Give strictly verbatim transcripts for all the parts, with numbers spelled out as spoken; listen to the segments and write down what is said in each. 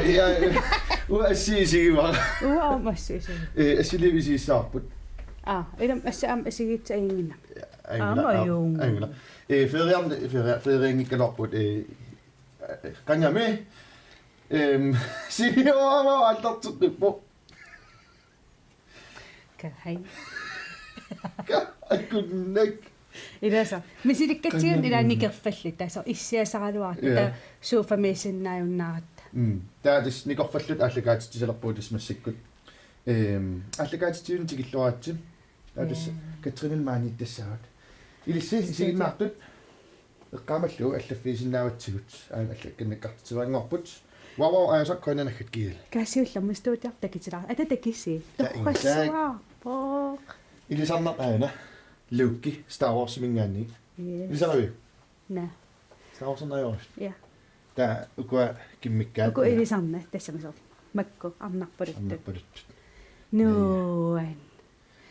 Ja, uanga assut isigivara. Uanga aamma assut isigivara. Eh, assiliivik isigissavarput. Aa, ilami assut aamma isigitsi ajunngilaq. Ajunngilaq, aamma aa, ajunngilaq. Eh, feriarn-, feria-, ferianngikkaluarput, eh, qangami. Ehm, siviuaama aallarteqqippoq. Ka hej. Ka akunnak. Ilaasa. Misilikkatsigu ilaa nikerfallit. Taava issiasaraluartut. Ja. Taava sofa-miissinnaajunnaaratta. Mm. Taava tassa nikerfallit aallakaatitsisalerpugut tassa massakkut. Ehm, aallakaatitsivimmut tikilluaritsi. Taava tassa. Ja. Katrine maaniittassavat. Ilissi isiginnaartut. Eqqaamallugu allaffigisinnaavatsigut. Aana allakkinnakkartitsivaannguarput. Wow, wow, aasaq koinanaggat kiil. Kaasiullamut studiartut takitilaar. Ata takisi. Taingasaak. Torrassuarpoq. Ilisarnaq aana. Luke, Star Warsiminngaanniit. Yes. Ilisaraviuk? Naa. Star Warsernaajorivit? Ja. Taava ukua kimmikkaat. Uku ilisarnat tassami soorlu. Makku, arnarpaluttut. Arnarpaluttut. Nuan.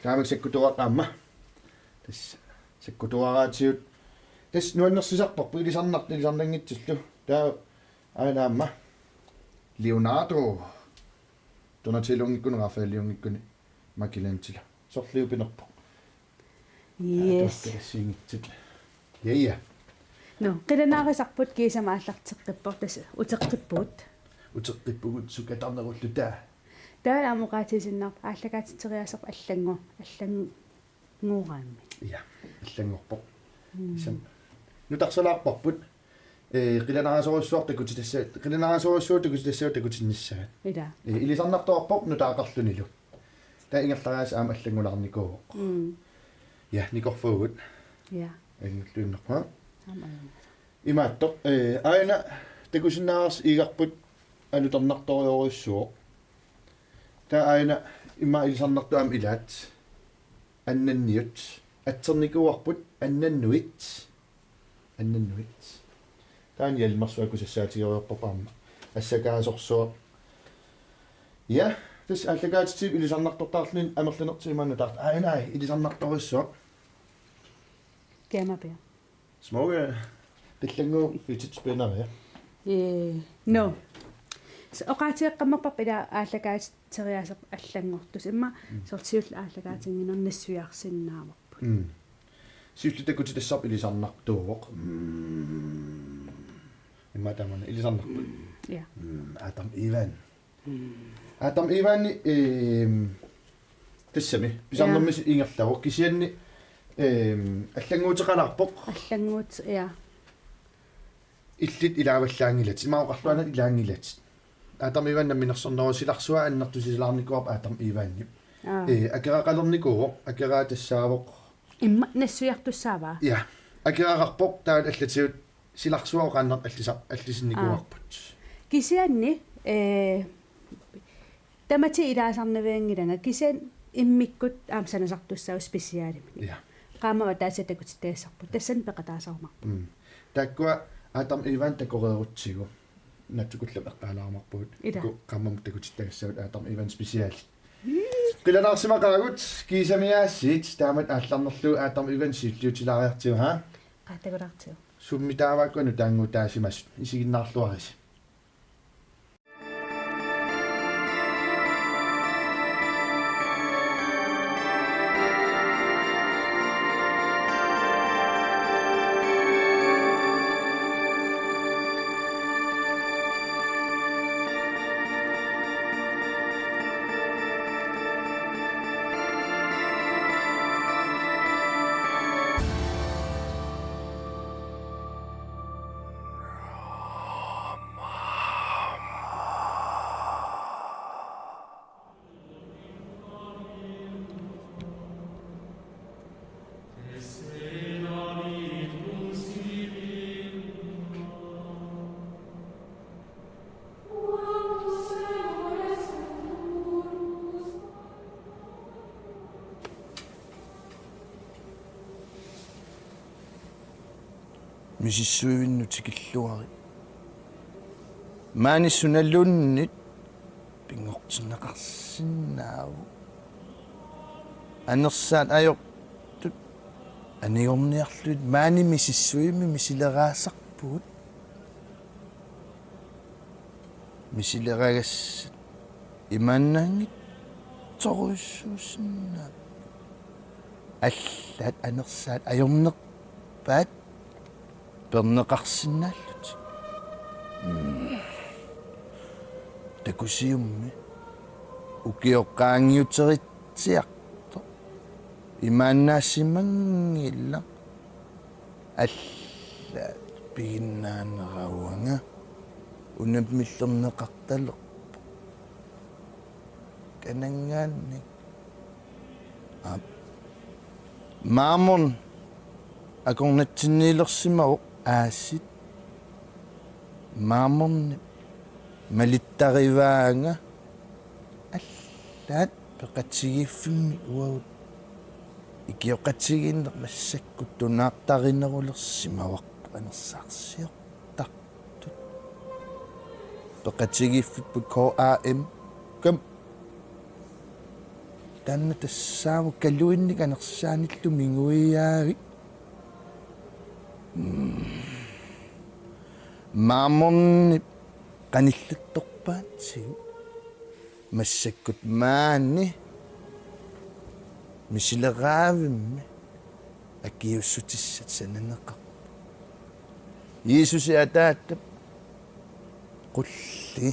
Taama sakkutuaraq aamma. Tassa sakkutuaraatigut. Tassa nuannersisarparput ilisarnartut ilisarnanngitsullu. Taava aana aamma Leonardo. Donatellounngikkunik, Raphaeliunngikkunik, Michelangelo. Sorliupinerpoq. Yes. Atuartalassiinngitsut. Ja, ja. Nå, qilanaarisarput kiisami aallarteqqippoq tassa uteqqippugut. Uteqqippugut sukatarnerulluta. Taava aamma oqaatigisinnaavara aallakaatitseriaaserput allanngor-, allanngorami. Ja, allanngorpoq. Mm. Isam. Nutarsalaarparput. Eh, qilanaasorujussuaq takutitassa-, qilanaasorujussuaq takutitassavut takutinnissaat. Ila. Eh, ilisarnartuarpoq nutaaqarlunilu. Taava ingerlariaaseq aamma allanngulaarnikuuvoq. Mm. Ja, nikorfuugut. Ja. Ajunngilluinnarpara. Aamma ajunngilaq. Imaattoq, eh, aana takusinnaavarsi iigarput alutornartorujorujussuuvoq. Taava aana immaqa ilisarnartut aamma ilaat. Annanniut. Atsernikuuarput annannuit. Annannuit. Taanna Hjalmar suakusassaatigeriarparput aamma. Assakaasorsuaq. Ja, tassa aallakaatitsiviup ilisarnartortaarluni amerlanertigut imaannutarta. Ai, nej, ilisarnartorujussuaq. Gamma Bear. Smukke. Pillannguup fidget spinner, ja. Ee, nå. Så oqaatigeqqammerparput ila aallakaatitseriaaserput allanngortussaq. Immaqa Mm. soorlu siulleq aallakaatinnginnermi nassuiarsinnaavarput. Mm. Siulleq takutitassarput ilisarnartuuvoq. Mm. Immaqa tamanna ilisarnarput. Ja. Mm. Adam Ivan. Mm. Adam Ivan, ehm, tassami, pisarnermisi Ja. ingerlavoq. Kisianni, ehm, allannguuteqalaarpoq. Allannguut-, ja. Illit ilaavallaanngilatit, imaluunniit oqarluaannarlutit ilaanngilatit. Adam Ivan namminersorneruvoq, silarsua annertusisalaarnikuuarput Adam Ivanip. Aa. Ee, akeraqalernikuuvoq, akeraa tassaavoq. Immaqa nassuiartussaavaa? Ja. Akeraqarpoq taava allatigut silarsua oqaannartoq allisa-, allisinnikuuarput. Aa. Kisianni, ee, tamatigut ilaasarnavianngilanga, kisianni immikkut aamma sanasartussaavoq specialimik. Ja. Qaammammut ataaseq takutittagassarput. Tassani peqataasarumaarpoq. Mm. Taakkua Adam Ivan takoreerutsigu. Naatsukullammik eqqaalaarumaarpugut. Ila. Uku qaammammut takutittagassavut Adam Ivan specialit. Qilanaarsimaqaagut, kiisami aasiit, taamatut aallarnerlugu Adam Ivan siulliutilaariartigu, ha? Qaa, takulaartigu. Summi taava ukua nutaannguutaasimasut, isiginnaarluarisi. Misissuivinnut tikilluarit. Maani sunaluunniit pinngortinneqarsinnaavoq. Anersaat ajortut anigorniarlugit maani misissuimmik misileraasarpugut. misileraagassat imaannaanngitsorujussuusinnaapput. Allaat anersaat ajornerpaat perneqarsinnaallutik. Mm. Takusiummi ukioq qaangiuteritsiartoq imaannaassimanngilaq. Allaat piginnaaneruanga unammillerneqartalerpoq. Kananngaanniit. Aap. Maamorn akornatsinniilersimavoq aasiit. Maamornip malittarivaanga allaat peqatigiiffimmik uagut ikioqatigiinneq massakkut tunaartarinerulersimavarput anersaarsiortartut. Peqatigiiffipput K A M. Kam. Taanna tassaavoq kaluinnik anersaanillu minguiaavik. Mm. Maamornip qanillattorpaatsigut massakkut maani misileraavimmik akiuussutissat sananeqarput. Jiisusi Ataatap qulli.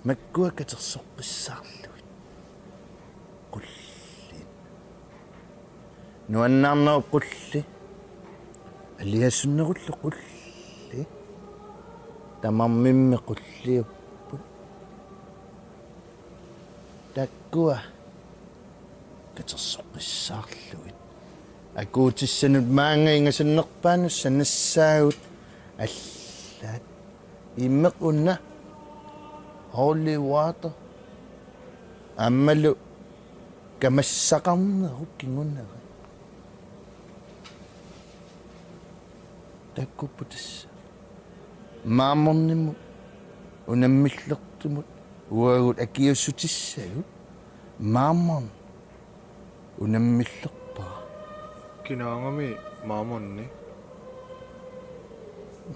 Makkua katersoqqissaarlugit. Qulliit. Nuannaarnerup qulli. Aliasunnerullu qulli. Tamarmimmi qulliupput. Taakkua katersoqqissaarlugit. Akuutissanut maanga ingasannerpaanut sanassaagut allaat. Imeq una holy water. Aammalu kamassaqarnerup kingunera. Taakkuupput tassa. Maamornimut unammillertumut uagut akiuussutissagut. Maamorn unammillerpara. Kinaagami Maamorni?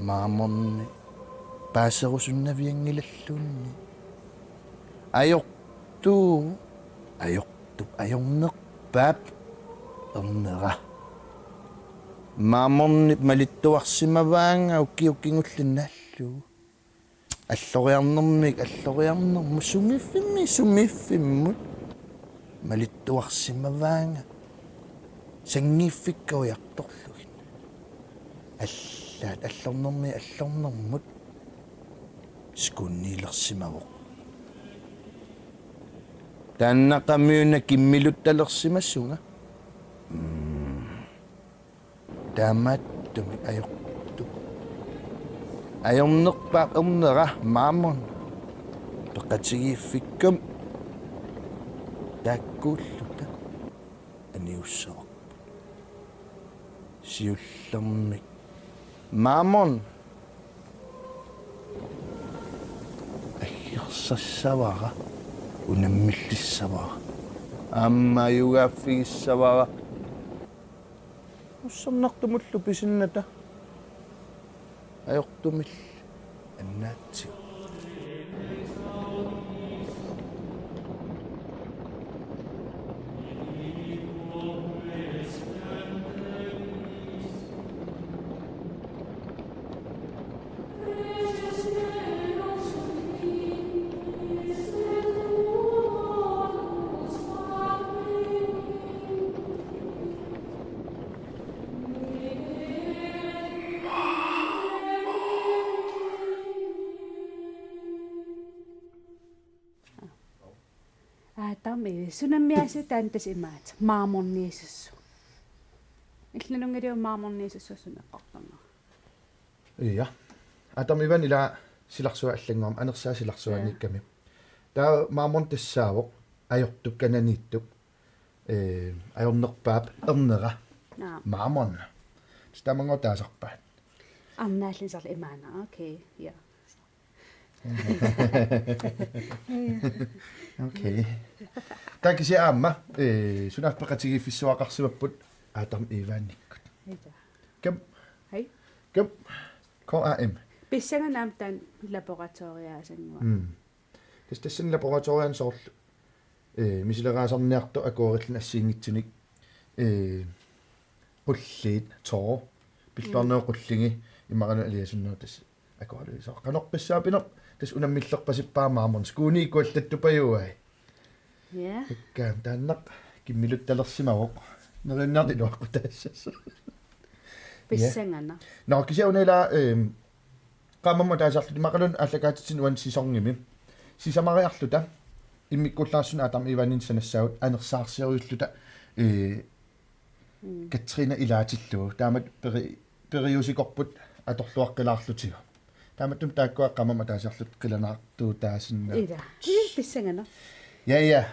Maamorni paaserusunnavianngilalluunniit. Ajortuuvoq, ajortup ajornerpaap ernera. Maamornip malittuarsimavaanga ukiut kingulliit naallugu. Alloriarnermik alloriarnermut, sumiiffimmi sumiiffimmut malittuarsimavaanga sanngiiffikkajuartorlugit. Allaat allornermi allornermut sikuunniilersimavoq. Taannaqamiuna kimmiluttalersimasunga. Mm. Taamaattumik ajortup ajornerpaap ernera Maamorn peqatigiiffikkami taakkuulluta aniussavarput. Siullermik Maamorn aggersassavara, unammillissavara, aamma ajugaaffigissavara. Ussernartumullu pisinnata ajortumilli annaatsigu. Aa, taama sunammiaasiit taanna tassa imaattoq, Maamorniusussuaq. Illit nalunngilagut Maamorniusussuaq suna eqqortornera? Ja. Aa, taama Ivan ila silarsuaq allanngormat, anersaaq silarsuaniikkami. Ja. Taava Maamorn tassaavoq ajortup kananiittup, ee, ajornerpaap ernera. Naa. Maamorn. Tassa tamanngooq taasarpaat. Arnaallinnut soorlu imaanngilaq. Okay, ja. Okay. Taava kisianni aamma, ee, sunaaffa peqatigiiffissuaqarsimapput Adam Evanikkut. Hej. Kam. Hej. Kam. K A M. Pissanganaq aamma taanna laboratoriaasannguaq. Mm. Tassa tassani laboratoriaani soorlu, eh, misileraasarniartut akuerilluni assigiinngitsunik, eh, qulliit, tårer, pilluarnerup qullingi imaluunniit aliasunnerup tassa akuerisoq. Qanoq pissaapineq tassa unammillerpasippaa maamorn skuuni ikuallattupajuai. Ja. Ikka taannaq kimmiluttalersimavoq. Neriunniarnilu aqqutaassassaaq. Pissanganaq. Nå, kisianni una ilaa, ehm, qaammammut ataasiarluta imaluunniit aallakaatitsineq uani sæsonimi. Sisamariarluta immikkuullarissumik Adam Evaninnut sanassaagut anersaarsiorujulluta, eh, Mm. Katrine ilaatillugu. Taamatut peri-, periusikorput atorluaqqilaarlutigu. Taamatut taakkua qaammammut ataasiarluta qilanaartuutaasinnaavoq. Ila. Ii, pissanganaq. Ja, ja.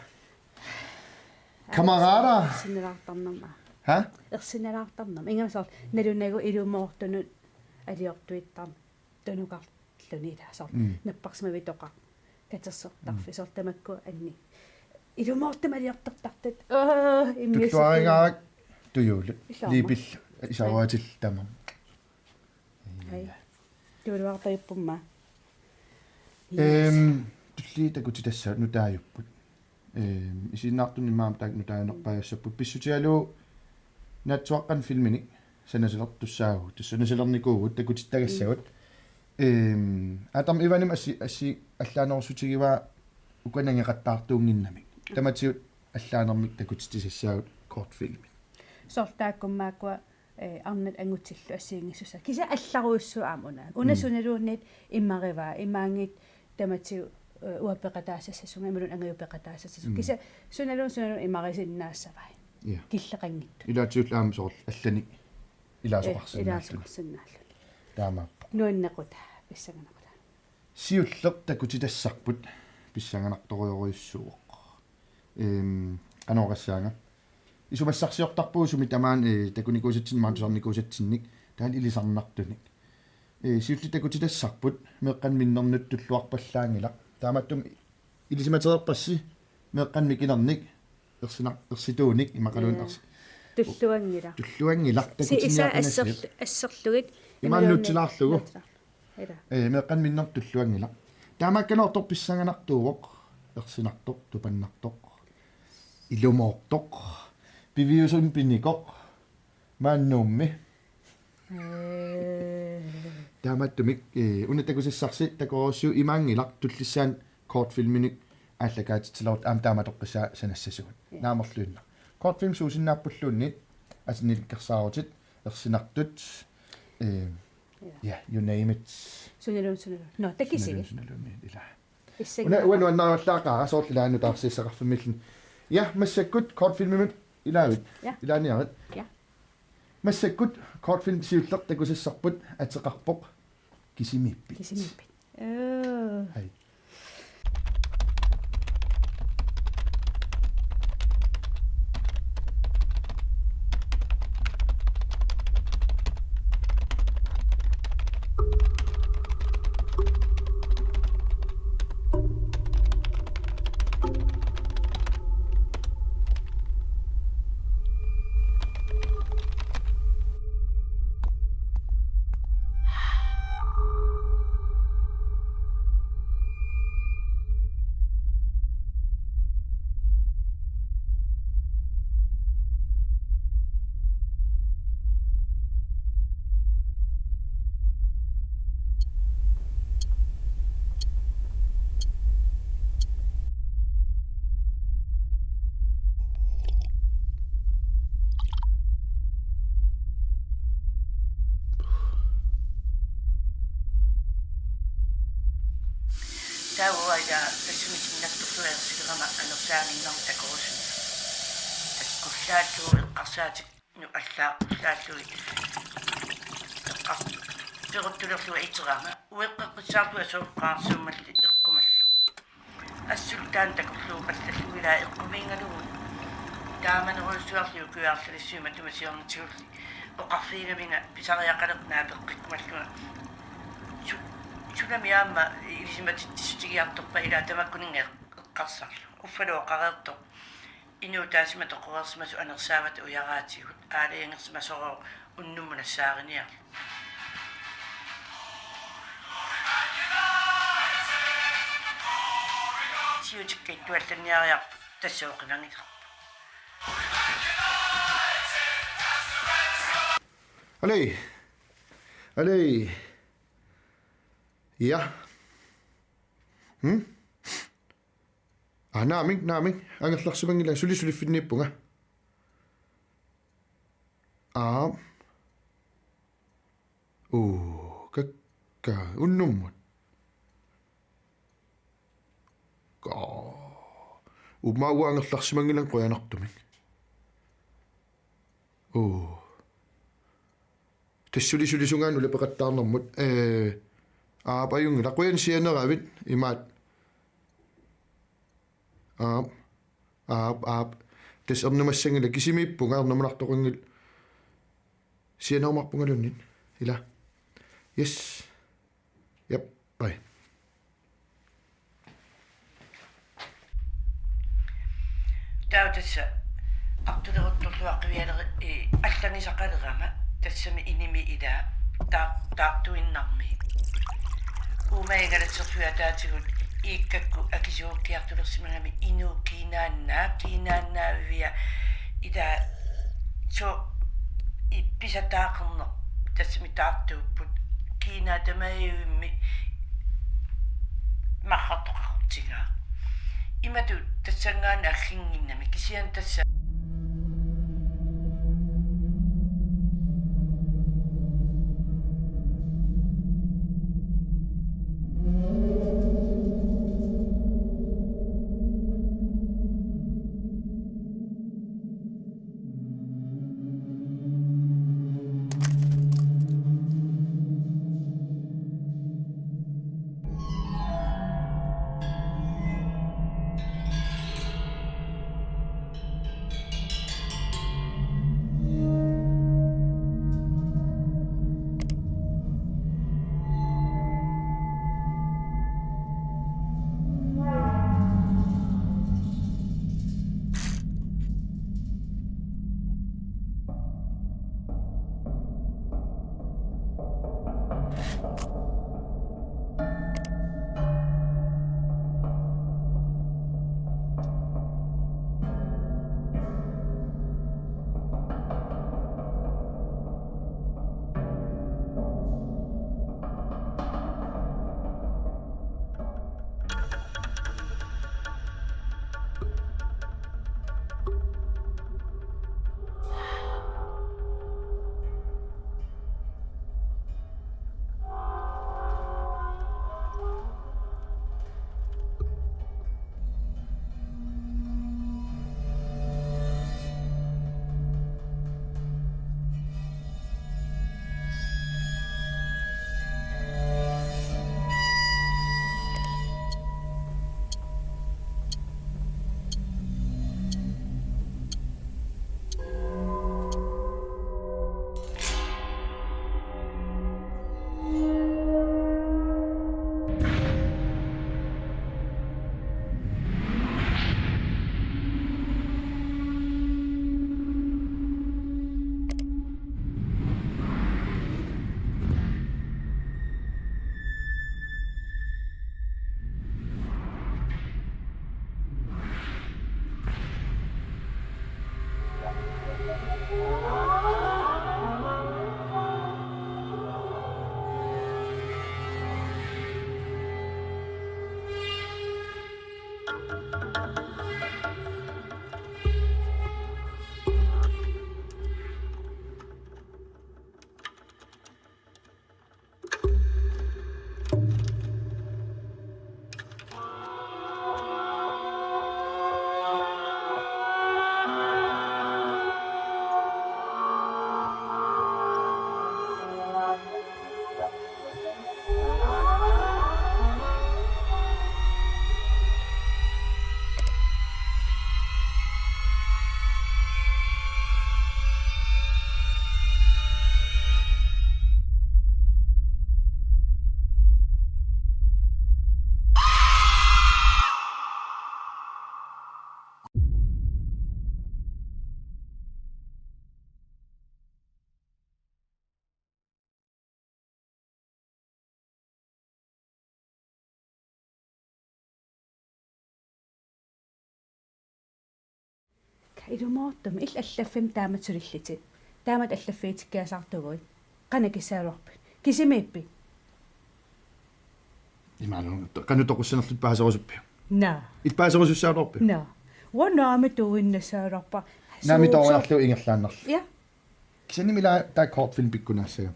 Kammerater. Ersinalaartarnerma. Ha? Ersinalaartarnerma. Ingammik soorlu nalunagu ilumoortunut aliortuittartunukarluni ilaa soorlu. Mm. Napparsimavitoqaq. Katersortarfik. Mm. Soorlu tamakku anni. Ilumoortumik aliortortartut. Aa, immiussissuunga. Tulluarigaarak tujuulut. Ilaa. Liipillu. Isaruatillu tamarmik. Hej. Tuuluartajuppumma. Yes. Ehm, tulliit takutitassagut nutaajupput. Ehm, isiginnaartunut immaqa taakku nutaajunerpaajussapput. Pissutigalugu naatsuaqqanik filminik sanasalertussaavugut. Tassa sanasalernikuuvugut takutittagassagut. Mm. Ehm, Adam Evanimut assi-, assi-, allaanerussutigivaa uku nangeqattaartuunnginnamik. Tamatigut allaanermik takutitsissassaagut kortfilmit. Soorlu taakku maakkua eh, arnat angutillu assigiinngissusaa. Kisianni allarujussuaq aamma una. Una Mm. sunaluunniit imarivaa, imaanngitsoq tamatigut, eh, uanga peqataassasunga, imaluunniit angajua peqataassasunga. Mm. Kisianni sunaluunniit, sunaluunniit imarisinnaassavai. Ja. Killeqanngitsut. Ilaatigut aamma soorlu allanik ilaasoqarsinnaalluni. Eh, ilaasoqarsinnaalluni. Taamaappoq. Nuannequtaa, pissanganaqataa. Siulleq takutitassarput pissanganartorujorujussuuvoq. Ehm, qanoq oqassaanga. Isumassarsiortarpugut sumi tamaani, eh, takunikuusatsinnik, maani tusarnikuusatsinnik, taanna ilisarnartunik. Eh, siulleq takutitassarput meeqqanik minnernut tulluarpallaanngilaq. Taamaattumik ilisimatereerpassi meeqqanik mikinernik ersinar-, ersituunik imaluunniit Jaa. ers-, Tulluanngilaq. Tulluanngilaq, si-, isa takutinngiaqinassaaq. Asserl-, asserlugit. Imaluunniit nutsilaarlugu. Nutsilaarlugu. Ila. Eh, meeqqanik minnernut tulluanngilaq. Taamaakkaluartoq pissanganartuuvoq, ersinartoq, tupannartoq, ilumoortoq, piviusunut pinikoq, maani Nuummi. Eh. Taamaattumik, eh, una takusassarsi takorussiuk imaanngilaq tullissaani kortfilminik aallakaatitsileruit aamma taama toqqissaa sanassasugut. Ja. Naamerluinnaq. Kortfilm suusinnaappulluunniit, asannilikkersaarutit, ersinartut, eh, Ja. Ja, you name it. Sunaluunniit, sunaluunniit. Nå, takisigi. Sunaluunniit, sunaluunniit, ilaa. Pissanganaq. Una, uanga nuannaarallaqaara, soorlu ilaanni taarsiassaqarfimmiilluni. Ja, massakkut kortfilmimut ilaavit. Ja. Ilaaniarit. Ja. Massakkut kortfilm siulleq takusassarput ateqarpoq Kisimiippit. Kisimiippit. Ee. Hej. Taava uanga tassami sinnattorluarsilerama anersaaginnarmik takorusunneq. Takkullaallugu eqqarsaatit nu allaaqullaallugit eqqar-, peruttulerlunga iterama ueqqeqqissaarlunga sooqqaarsuummalli eqqumallugu. Assut taanna takorluuppallallugu ilaa eqqumiigalugu taamanerujussuarli ukiuarlalissuit matuma siornatigulli oqarfigigaminga pisariaqalerpoq naapeqqikkumallunga. Su-, sunami aamma ilisimatitsissutigiartorpa ilaa tamakkuninnga eqqarsarlunga. Uffalu oqareertoq. Inuutaasima toqoreersimasut anersaavata ujaraatigut aalajangersimasorooq unnummut nassaariniarlugu. Siutikka ittuallanniariarput tassa oqimagilerpoq. Alai. Alai. Ja. Hm? Ah, naamik, naamik. Angerlarsimanngilanga, suli suliffinniippunga. Aa. Uu, kakka, unnummut. Kaa. Uummaa, uanga angerlarsimanngilanga qujanartumik. Uu. Tassa suli sulisungaanut ulapeqattaarnermut. Ee, aap, ajunngilaq, qujan sianeravit imaat. Aap, aap, aap. Tassa ernumassanngilaq, kisimiippunga, ernumanartoqanngilaq. Sianerumaarpungaluunniit. Ila. Yes. Jep, bye. Taava tassa artuleruttorluaqqivialeri-, i, allagisaqalerama tassami inimi ila taa-, taartuinnarmi. Uumai ingalatsersuit ataatigut iikkakku akisuukkiartulersimagami inuk kiinaannaa, kiinaannaavia ila so i pisataaqerneq tassami taartuupput kiinaa tamaajuimmi marrartoqartigaa. Imatut tassanngaannaq agginnginnami kisianni tassa Ilumoortumik, illit allaffimmi taamatut sulillutit. Taamatut allaffigitikkiasaartuguit. Qanoq kissaaluarpit? Kisimiippit? Imaluunniit, qanoq toqussanerlutit paaserusuppiuk? Naa. Illit paaserusussaagaluarpiuk? Naa. Uanga naamik tuuinnassagaluarpara. Naamik suusoq tooriarlugu ingerlaannarlugu. Ja. Kisianni ila taava kortfilm pikkunaassagaa.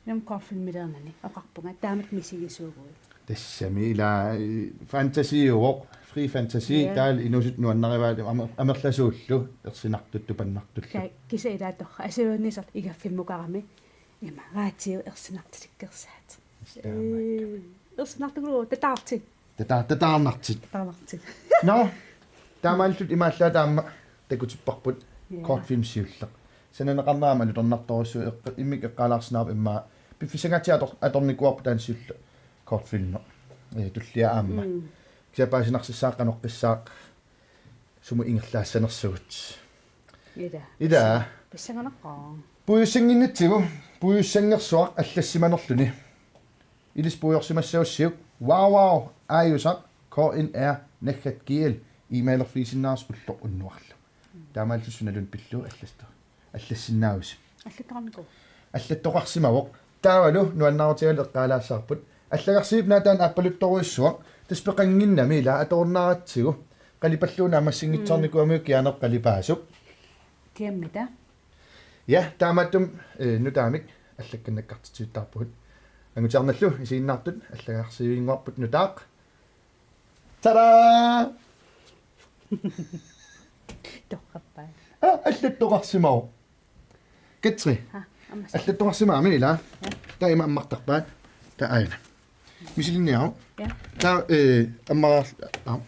Naamik kortfilmiliornani oqarpunga taamak misigisuuguit. Tassami ila, eh, fantasiuvoq, fri fantasi, ja, taavalu inuusuttut nuannarivaat amer-, amerlasuullu, ersinartut tupannartullu. Ka-, kisianni ila torrak, asuluunniit soorlu igaffimmukarami, ima, raatiu ersinartulikkersaat. Taamaakka. Ee, ersinartugulu tataartit. Tata-, tataarnartit. Tataarnartit. Nå, taamaalilluta imaallaat taama takutipparput, ja, kortfilm siulleq. Sananeqarnera aamma alutornartorujussuuvoq eqqa-, immikkut eqqaalaarsinnaavarput immaqa piffissangaatsiaq ator-, atornikuuarput taanna siulleq kortfilmi. Ee, tullia aamma. Mm. Kisianni paasinarsissaaq qanoqqissaaq sumut ingerlaassanersugut. Ila. Ila. Pissanganaqaaq. Puiussannginnatsigu, puiussanngersuaq allassimanerluni. Ilissi puiorsimassagussiuk, www aajusaq K N R naggat G L, e-mailerfigisinnaasat ulloq unnuarlu. Taamaalillutit sunaluunniit pillugu allattu-, allassinnaavusi. Allattoqarnikuupput. Allattoqarsimavoq. Taavalu nuannaarutigalugu eqqaalaassavarput. Allagarsiviup naataanut aappaluttorujussuaq. Tassa peqannginnami ila atorunnaaratsigu. Qalipallugu naammassinngitsoornikuugamiuk kianeq qalipaasup. Kiammita? Ja, taamaattumik, eh, nutaamik allakkat nakkartitsivittaarpugut. Angutiarnallu isiginnaartut allagarsiviinnguarput nutaaq. Tada! Torrappai. Ah, allattoqarsimavoq. Katri. Ha, aamma. Allattoqarsimavit ila. Ja. Taava ima ammartarpaat. Taava aajuna. Misilinniaruk. Ja. Taava, eh, ammaraar-, aa.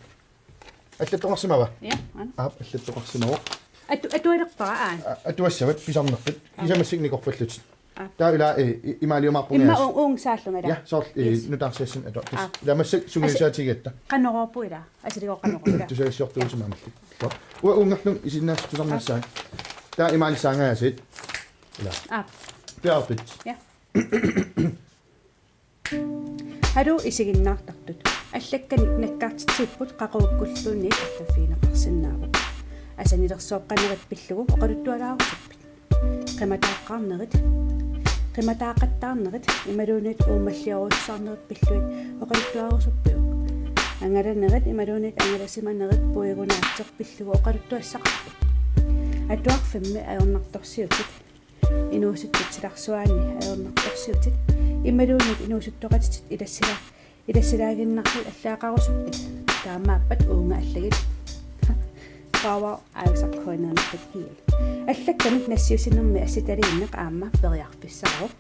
Allattoqarsimava? Ja, aana. Aap, allattoqarsimavoq. Atu-, atualerpara aana. A-, atuassavat pisarnerput. Aa. Kisianni massakkut nikorfallutit. Aa. Taava ila, eh, i-, imaaliumaarpunga. Immaqa uung-, uunga saallunga ila. Ja, soorlu, eh, yes, nutaarsiassanik atua-, aa, ila massakkut sungiusaatigigatta. Qanoruupput ila. Asiligoq qanoruupput ila. Tusagassiortuusimaammalli. Uanga uungarlunga isiginnaasat tusarnassaagut. Taava imaalissaangaasiit. Ila. Aap. Piaarpit. Ja. Haluu isiginnaartartut. Allakkanik nakkartitsivipput qaqugukkulluunniit allaffigineqarsinnaavoq. Asanilersooqqanerit pillugu oqaluttualaarusuppit? Qimataaqqaarnerit, qimataaqattaarnerit imaluunniit uummalliorujussuarnerit pillugit oqaluttuarusuppiuk? Angalanerit imaluunniit angalasimanerit puigunaatsoq pillugu oqaluttuassaqarpit? Atuarfimmi ajornartorsiutit, inuusuttut silarsuaanni ajornartorsiutit imaluunniit inuusuttoqatitit ilassila-, ilassilaaginnarlutit allaaqarusuppit? Taamaappat uunga allagit. Www aajusaq K N R naggat G L. Allakkanik nassiussinermi assitaliineq aamma periarfissaavoq.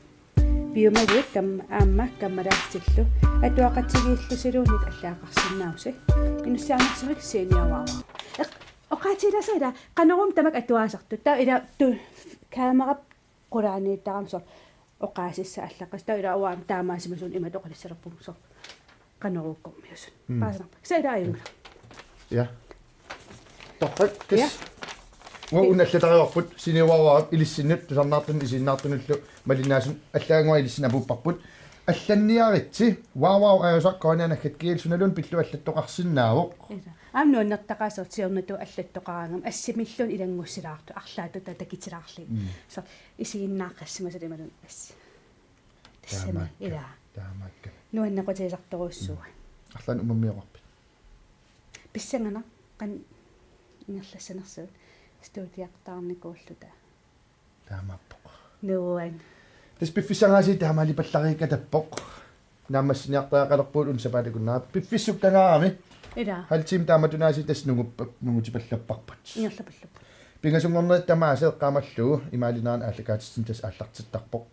Piumaguit kam-, aamma kammalaatillu atuaqatigiillusiluunniit allaaqarsinnaavusi. Inussiarnerusumik seniorwww. Eq-, oqaatigilaassavat ila, qanoruna tamakku atuaasartut. Taava ila tu-, kamerap qulaaniittarami soorlu oqaasissat allaqqasut. Taava ila uanga taamaasimasuun imatut oqalissalerpunga soorlu qanoruukkormiusut. Mm. Paasinarpa? Kisianni ila ajunngilaq. Ja. Torrak, tassa. Ja. Uagut una allatarivarput, seniorwww ilissinnut, tusarnaartunut, isiginnaartunullu, malinnaasunut, allaat uagut ilissinnut apuupparput. Allanniaritsi, www aajusaq K N R naggat G L sunaluunniit pillugu allattoqarsinnaavoq. Ila. Aamma nuannertaqaaq soorlu siornatigut allattoqaraangama assimilluunniit ilanngussilaartut, arlaatigut takitilaarlugit. Mm. Soorlu isiginnaaqqassimasut imaluunniit assi. Tassami, taamaakka, ila. Taamaakka. Nuannequtigisartorujussuuvoq. Mm. Arlaannik umammioqarpit? Pissanganaq, qanoq ingerlassanersugut, studiartaarnikuulluta. Taamaappoq. Nuann. Tassa piffissangaatsiaq taamaalipallariikatappoq. Naammassiniartariaqalerpugut una sapaatip akunnera. Piffissaq tangaarami. Ila. Halv time taamatut aasiit tassa nunguppa-, nungutipallapparput. Ingerlapallapparput. Pingasunngornerit tamaasa eqqaamallugu imaalinerani aallakaatitsineq tassa aallartittarpoq.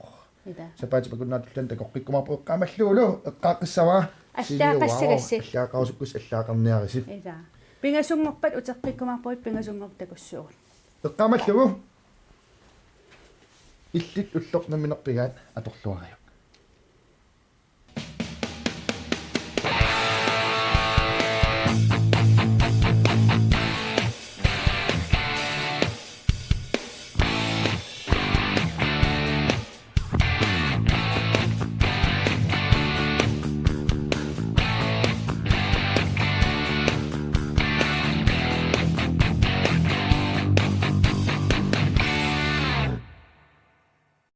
Ila. Sapaatip akunnera tulliani takoqqikkumaarpugut eqqaamallugulu, eqqaaqqissavara. Allaaqqassagassi. Seniorwww, allaaqarusukkussi allaaqarniarisi. Ila. Pingasunngorpat uteqqikkumaarpugut, pingasunngorpat takussuugut. Eqqaamallugu. Illit ulloq nammineq pigaat atorluariuk.